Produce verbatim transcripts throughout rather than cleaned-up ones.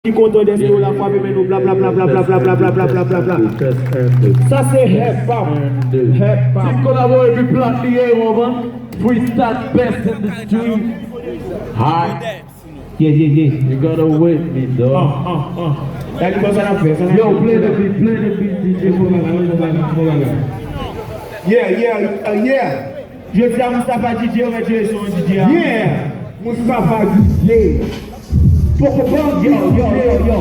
ki kontan dèske yo la frape men nou bla bla bla bla bla bla bla bla bla bla bla bla. Sa se hip hop. Hip hop. Ti kolabo epi plat li ye, ou konprann? Freestyle best in the street. High. Yeah, yeah, yeah. You gotta wake me, dog. Ah, ah, ah. Gade kòman sa n ap fè, sa n ap Yo, fè. Play the beat, play the beat, D J. Fò bagay, fò bagay, fò bagay. Yeah, yeah, uh, yeah. Jodi a Moustapha D J, ou mèt jere son an D J a. Yeah! Moustapha D J. Poko banm yo, yo, yo, yo.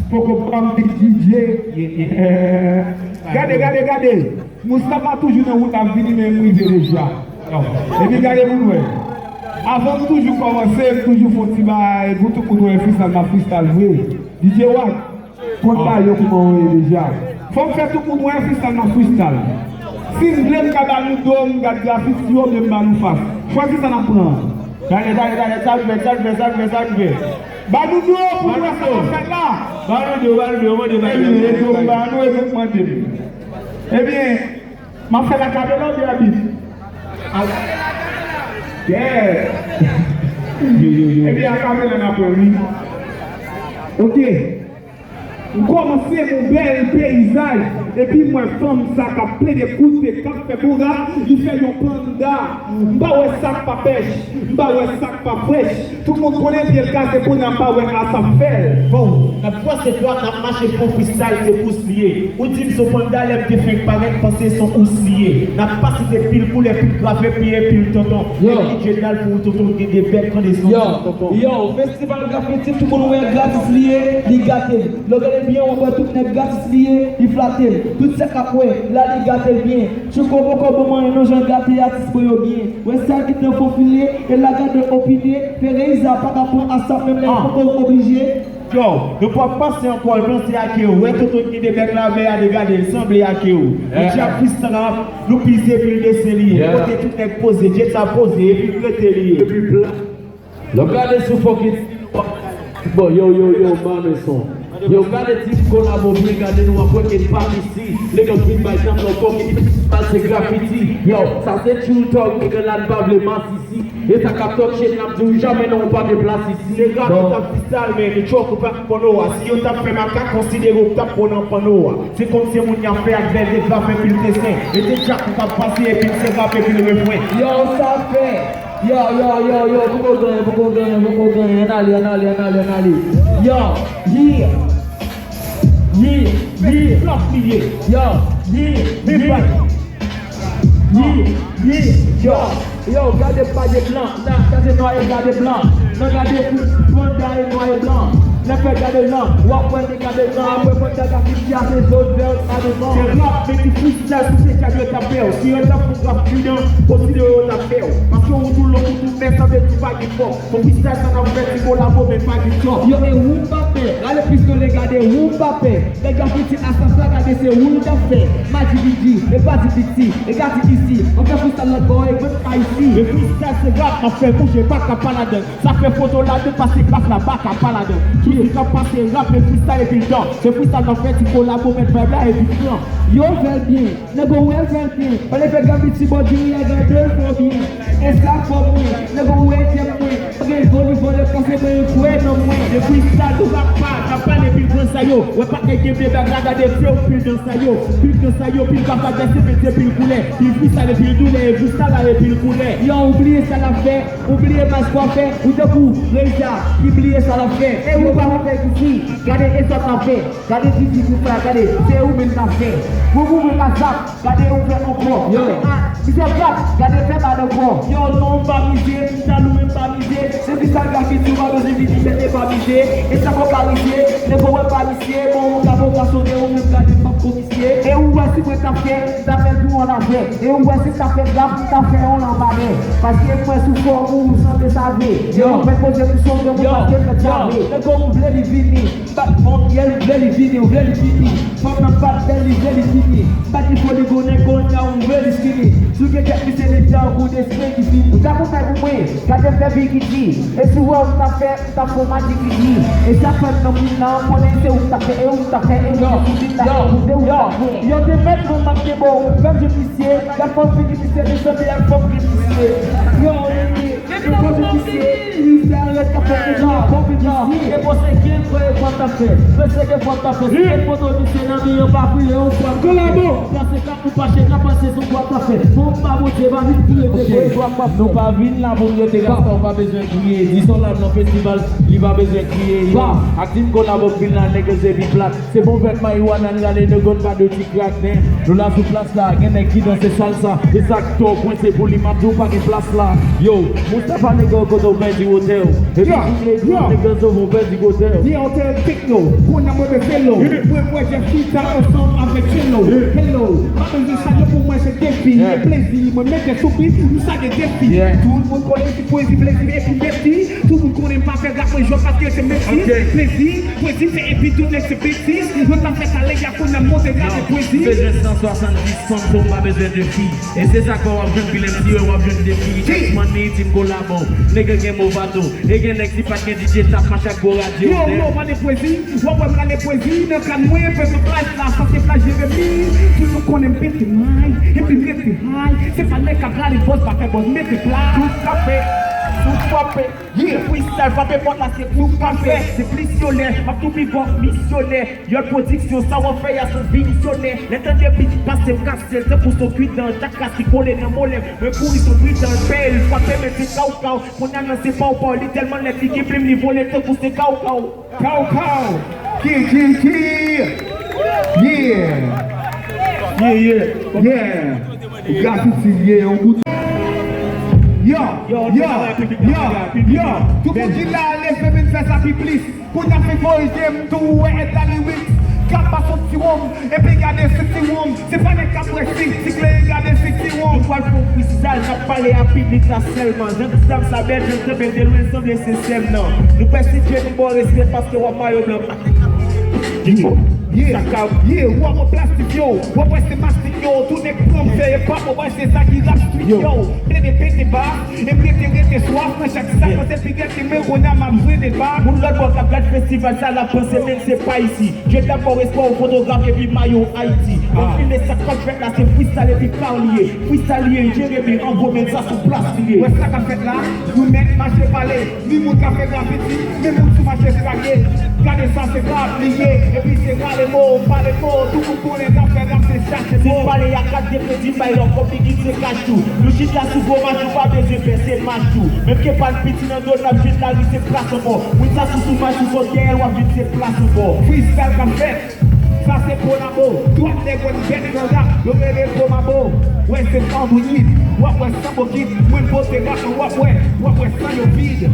Poko banm D J. Yeah, yeah. Gade, gade, gade. Moustapha toujou nan wout ap vini, men m rive deja. Epi gade pou n wè. Avan m toujou kòmanse, m toujou fè yon ti bagay pou tout moun wè freestyle, m ap freestyle vre. D J Wack. Konn ba yo kouman w ye deja. Fò m fè tout moun wè freestyle nan freestyle. Si n vle m ka ba nou do, m gad grafiti yo, oubyen m ba nou fas. Chwazi sa n ap pran. Gade, gade, gade, sa l fè, sa l fè, sa l fè, sa l fè. Ba nou do pou nou wè sa n ap fè la. Ba nou do, ba nou do, mande ba nou. Ebyen, e do m ba nou, e do m mande m. Ebyen, m ap fè l akapela oubyen abit? Yeah. Yo, yo, yo. Ebyen, akapela n ap pran, wi. Ok. M kòmanse mon bèl peyizaj, epi m wè fanm sa k ap plede koute, k ap fè bon rap, li fè yon panda. M pa wè sa k pa pèch, m pa wè sa k pa frèch. Tout moun konnen pye l kase, kounye a m pa wè a sa m fè l. Bon, n ap fòse dwa, n ap mache pou freestyle, se kous li ye. Ou di m se yon panda, lè m te fenk parèt, panse se yon ous li ye. N ap pase de pil koulè, pil gravè, pil, pil tonton. Yo. Epi Djenal pou ou tonton, gen de bèk kande son tonton. Yo, yo, festival grafiti, tout moun wè gratis li ye, li gate l. Lè w gade byen, w ap wè tout nèg gratis li ye, li flate l. Tout sa k ap wè, la li gate l byen. Tchouko poko bon manyen non jan gate atis mwen yo byen. Wè sa ki te fofile, e la gade opine, Ferreiza pa ka pran asap menm lè poko oblije. Yo, nou p ap pase ankò, l panse ak yo. Wè tonton ki de bèk lavè a, de gade l sanble ak yo. Nou di ap freestyle, nou pize pil de se li. Kote tout nèg poze, jet sa poze, epi rete li ye. Epi blan. Lè w gade sou fòkit, bon, yo, yo, yo, mande son. Yo, gade ti kolabo byen gade nou ap wè ke n pa isi. Nèg ap vin bay tanm nan fòkit, pase grafiti. Yo, sa se true talk, nèg la n pa vle masisi. E sa k ap talk shit, n ap di w jamè non, ou pa gen plas isi. Se rap ki t ap freestyle, men nou tchòk ou pa k panno a. Si yo t ap fè makak, konsidere w k t ap pran nan panno a. Se kòm se moun y ap fè ak bèl deba, fè pil desen. E se Jack ou k ap pase, epi l se rap, epi l refren. Yo, sa fè. Yo, yo, yo, yo, poko genyen, poko genyen, poko genyen. Ann ale, ann ale, ann ale, ann ale. Yo, yeah. Yeah, yeah. Flop li ye. Yo, yeah, yeah. Yeah, yeah. Yo, yo, gade pa de blan. Nan chache nwa e gade blan. Nan gade pou panda e nwa e blan. Lè fè gade lan, w ap wè li gade lan. Apre panda ka fini a se zòn vè a devan. Se rap, men ki freestyle, si se djab yo t ap fè w. Si yo t ap fè w rap pridan, konsidere yo t ap fè w. Paske ou tou long, ou tou mens, sa vle di pa gen fòs. Pou freestyle sa n ap fè, ti kolabo, men pa gen tòp. Yo, e ou m pa pè. Rale pistolè, gade ou m pa pè. Nèg grafiti asas la, gade se ou l t ap fè. Madji Bidji, e pa di piti, e ka di isi. An fè freestyle lòt bò, e mwen pa isi. Men freestyle se rap, m ap fè bouje, pa ka pa ladan. Sa fè foto ladan, pase graf la, pa ka pa ladan. Sousi k ap pase rap, men freestyle epi l dan. Se freestyle n ap fè, ti kolabo, mèt vibe la, epi plan. Yo, fè l byen. Nèg ou wè fè l byen. Pale fè granpiti bò diri a gade l fò byen. E sa fò mwen. Nèg ou wè tèt mwen. Pa gen voli vole panse mwen kwè nan mwen. Depi sa nou rap pa, n ap pale pil gran sa yo. Wè pa gen gen de bag la gade fè w pil dan sa yo. Pil dan sa yo, pil kaka dèse mete pil koulè. Pil freestyle pil doulè, e freestyle la e pil koulè. Yo, ou bliye sa l ap fè. Ou bliye mas kwa fè, ou tankou Reza ki bliye sa l ap fè. E ou pa nan fè kisi, gade e sa k ap fè. Gade Didi pou frè, gade, se ou menm k ap fè. Pou mouvman k ap zap, gade ou fè ankò. Yo. Ah, misye rap, gade fè bal ankò. Yo, non, m pa mize, m talou, men m pa mize. Se ki sa l ka fè, ou pa bezwen vini, men e pa mize. E sa fò pa rive, nèg ou wè pa misye. Bon, ou ka bon ka sove, ou menm gade m p ap komisye. E ou wè si mwen t ap fè, m t ap fè l pou w an afè. E ou wè si m t ap fè grap, m t ap fè yon lanpadè. Paske m wè sou fòm ou, ou sanble save. E ou fè koze pou sove moun paske m fèt save. Nèg ou vle li vini. Bat fòm yè, ou vle li vini, ou vle li fini. Fòm nan bat bèl, li vle li fini. Bat li fò li konnen kounye a, ou vle li fini. Si w gen kèk misye li tankou desmen ki fini. Ou ta pou fè pou mwen, gade fè Biggie G. E si w wè ou t ap fè, m t ap fè w Magic Biggie. E sa fè m nan moun nan, konnen se ou k t ap fè, e ou k t ap fè, e ou ki sou bit la, e ou se ou k t ap fè. Yo te mèt mwen m ap gen bon, fè m jwenn misye, gad fòm figi misye, li sanble ak fòm grenn misye. Yo, yo, yo. Misye, misye, arèt k ap fè kounya, bon kounya. E bon, se gen fwa e fwa t ap fè. Men se gen fwa t ap fè. Si gen foto misye nan mi an pa pile yon fwa. Kolabo. Nan se ka pou fache, n ap pase sou fwa t ap fè. Bon, pa Bondye, pa vin kriye. Ok. Nou pa vin la pou n rete rasta, ou pa bezwen kriye. Di sa w la nan festival, li pa bezwen kriye. Yo, ak Team Kolabo m vin la, nèg yo se pi plat. Se bon vèt marijuana n rale, nèg yo n pa de ti krak, men nou la sou plas la, gen nèg ki danse salsa, e sa k twò kwense pou li, m ap di w pa gen plas la. Yo, Moustapha nèg yo kote w pèdi wotè w. Epi yo, tout nèg yo, yo, nèg yo sove w pèdi wotè w. Yo, otè tekno, kounye a mwen vle felo. Mwen kwè Jeff Kita ansanm avèk Chelo. Hello, pa bezwen sa yo pou mwen se defi. Yeah. Plezi, mwen mete sou bit, nou sa gen defi. Yeah. Tout moun konnen ki pwezi, plezi, epi meti. Tout moun konnen m pa fè rap, mwen jwe paske se meti. Ok. Plezi, pwezi, se epi tout nèg se betiz. Yo t ap fè talè, y ap konn nan monte gade pwezi. Bezwen san swasanndis fanm, so w pa bezwen de fi. E se sa k fè w ap jwenn pil M C, w ap jwenn de fi. Money, Team Kolabo. Nèg gen mo bato. E gen nèg si pa t gen D J, t ap mache ak gwo radyo. Yo, yo, mande pwezi. W ap wè m rale pwezi nan kad mwen, pèp plaj la, sa se plaj Jeremi. Tout moun konnen m pete may, epi m rete hay. Se pa nèg k ap rale bòz, pa fè bòz, mete plaj. Tout frape, tout frape. Yeah, freestyle frape pòt la, se tou pa fè. Se plisyonè, m ap tou pi bon misyonè. Yòl pwodiksyon, sa w ap fè a se vizyonè. Lè tande bit pase m kase l, tankou se on kidan, chak kas ki kole nan molè. Mwen kouri sou pridan, pè l frape, men se kaw kaw. Kounye a nan se paw paw, li tèlman lèd, li gen plim, li vole tankou se kaw kaw. Kaw kaw. Ki, ki, ki. Yeah. Yeah, yeah. Yeah. Grafiti, yeah, on bout. Yo, yo, yo, yo. Tout moun ki la, leve men fè sa pi plis. Kounye a fè korije m tou, wè èd la lyrics. K ap pa soti wonm, epi gade soti wonm. Se pa nèg k ap wè sik, sik lè gade sik ti wonm. Nou pral fè yon freestyle, n ap pale a piblik la sèlman. Jan ti dam sa bèl, jan l kanpe de lwen, sanble se sèm nan. Nou pèsifye, nou ba w respè paske w ap mayo blan. Yeah, yeah, w ap wè plastik yo, w ap wè se mastik yo, tou nèg pran fè epa, w ap wè se sa ki rap street yo. Plede pete ba, e m rete, rete swaf nan chak sak, panse pi rèd ke men kounye a m ap jwe deba. Moun lòt bò k ap gad festival sa, l ap panse men se pa isi. Dye dam ba w respè w fotograf epi mayo Ayiti. Mwen filme sa k ap fèt la, se freestyle epi kaw li ye. Freestyle li ye, Jeremi an gwo men sa sou plas li ye. Wè sa k ap fèt la, nou mèt mache pale. Ni moun k ap fè grafiti, ni moun sou mache krake. Gade sa se rap li ye, epi se rale mo, pale mo, tout moun konnen zafè rap se chache mo. Si pale a kat de kredi bay lòk kòb li di se kach tou. Nou chita sou gwo mach, nou pa bezwen pè se mach tou. Menm ke pa n piti nan do n ap jwenn lari se plas ankò. Moun sa sou sou mach ou sot dèyè l w ap vin se plas ankò. Freestyle k ap fèt. Sa se kolabo, twòp nèg wè n bèt nan rap, yo rele kolabo. Wè se fanm rit, w ap wè san bokit, mwen pote rap, w ap wè, w ap wè san yo vid.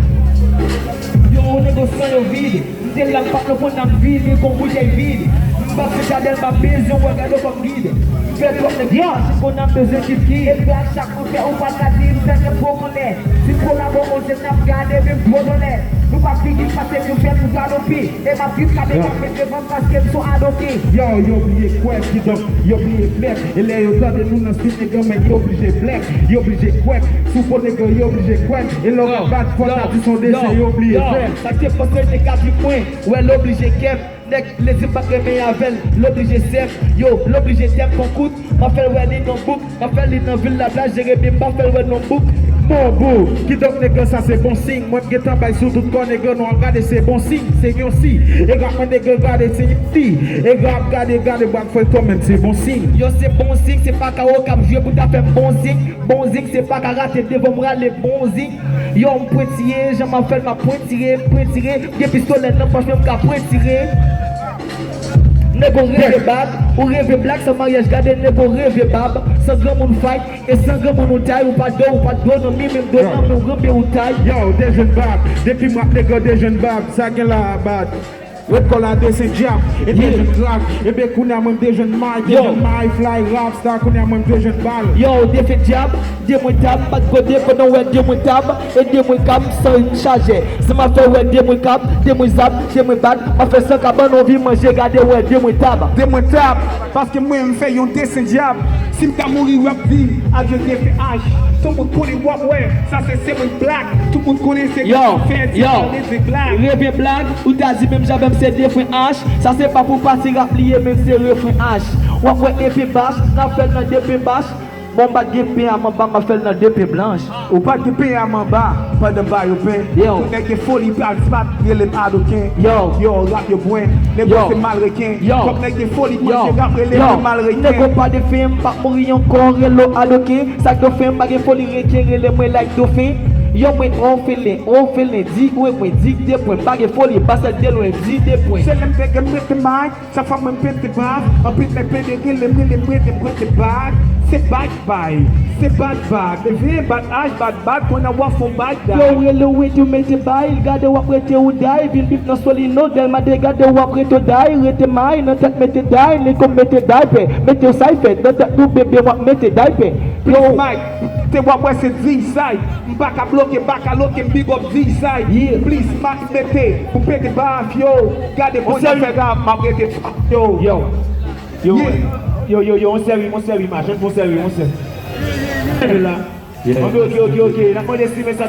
Yo, nèg yo san yo vid, m te la m pa t konn ap viv, men gon boutèy vid. M pase jaden, m pa bezwen wè gade kòm gid. M fè twòp nèg fache konn ap bezwen kit kit. Epi a chak mwen fè ou pa ka di m fè nèg pwomone. Si kolabo monte n ap gade, men m pwomone. Nou pa figi pase nou fè nou galope. E m ap vin kape m ap met devan m paske m sou adoke. Yo, yo bliye kwèk, kidonk yo bliye flèk. E lè yo tande nou nan street nèg yo, men yo blije flèk. Yo blije kwèk, sou fo nèg yo, yo blije kwèk. E lè w ap bat fò ta di son dezen, yo bliye fè. Sa k te panse l te ka di mwen, wè l oblije kèm. Nèg lezi m pa t renmen avè l, l oblije sèm. Yo, l oblije tèm pran kout. M ap fè l wè li nan bouk, m ap fè li nan vil la plas Jeremi, m pa fè l wè nan bouk. Bon bouk, kidonk nèg sa se bon siy. Mwen m gentan bay sou tout kò nèg nou ap gade se bon siy, se yon siy. E rap mwen nèg gade se yon siy. E rap gade gade bwa fè kò menm se bon siy. Yo se bon siy, se pa kawo k ap jwe pou ta fè m bon siy. Bon siy, se pa karate devan m rale bon siy. Yo m pwentiye, jan m ap fè l m ap pwentire, pwentire. M gen pistolè nan pòch mwen m ka pwentire. Nego reve bab, ou reve blak san maryaj, gade nego reve bab, san granmoun fight, e san granmoun ou tay, ou pa do, ou pa do nan mi, menm do nan men ou ranpe ou tay. Yo, de jèn bab, depi m ap nego de jèn bab, sa gen la bad. Red Collar de Sen Dyab, e de jèn krak, e ben kounye a mwen m de jèn may, de jèn may, fly, rap, star, kounye a mwen m de jèn bal. Yo, de Sen Dyab, de mwen tab, bat gode pandan w wè de mwen tab, e de mwen kab, san yon chajè. Sa m ap fè w wè de mwen kab, de mwen zab, de mwen bat, m ap fè san kabann anvi manje, gade w wè de mwen tab. De mwen tab, paske mwen m fè yon de Sen Dyab. Si m ta mouri, w ap di, adye de Sen H. Tout moun konnen w ap wè, sa se se mwen blak. Tout moun konnen se yo, yo, de Sen blak. Reve blak, ou ta di menm jan avè m se de Sen H. Sa se pa pou pati rap li ye, men se refren H. W ap wè epe bach, n ap fè l nan de pen bach. Bon, m pa t gen pen a m anba, m ap fè l nan de pen blanch. Ou pa t gen pen a m anba pandan m ba yo pen. Yo. Tout nèg gen foli, al spat, rele m adoken. Yo. Yo, rap yo bwen. Nèg yo se mal reken. Yo. Kòm nèg gen foli, manje rap, rele mwen mal reken. Nèg yo pa de fen, m p ap mouri ankò, rele w adoken. Sa k dofen, m pa gen foli reken, rele mwen like dofen. Yo, mwen ofelen, ofelen, di kwen mwen, di de pwen. M pa gen foli, pase de lwen, di de pwen. Se lè m te gen mete mic. Chak fwa mwen m pete bas, anpil nèg pede rele m, rele m, rele m, rele m, rele m bag. Se bag bay, se bag bag. Leve bat aj, bat bag, kounye a w ap fè yon bag day. Yo, rele w tou mete bay, gade w ap rete ou day. Vin bif nan Solino, Delma de gade w ap rete ou day. Rete may, nan tèt mete day, nèg yo mete daypè. Mete w sa y fè, nan tèt nou bebe w ap mete daypè. Yo. Plis mic, te w ap wè se dizay. M pa ka bloke, m pa ka loke, m big up dizay. Yeah. Plis mic mete, pou pete baf yo. Gade kounye a fè rap, m ap rete yo. Yo. Yo, yo, yo, yo, on seri, on seri, machin, on seri, on seri. La. Ok, ok, ok, ok. N ap mande si mesaj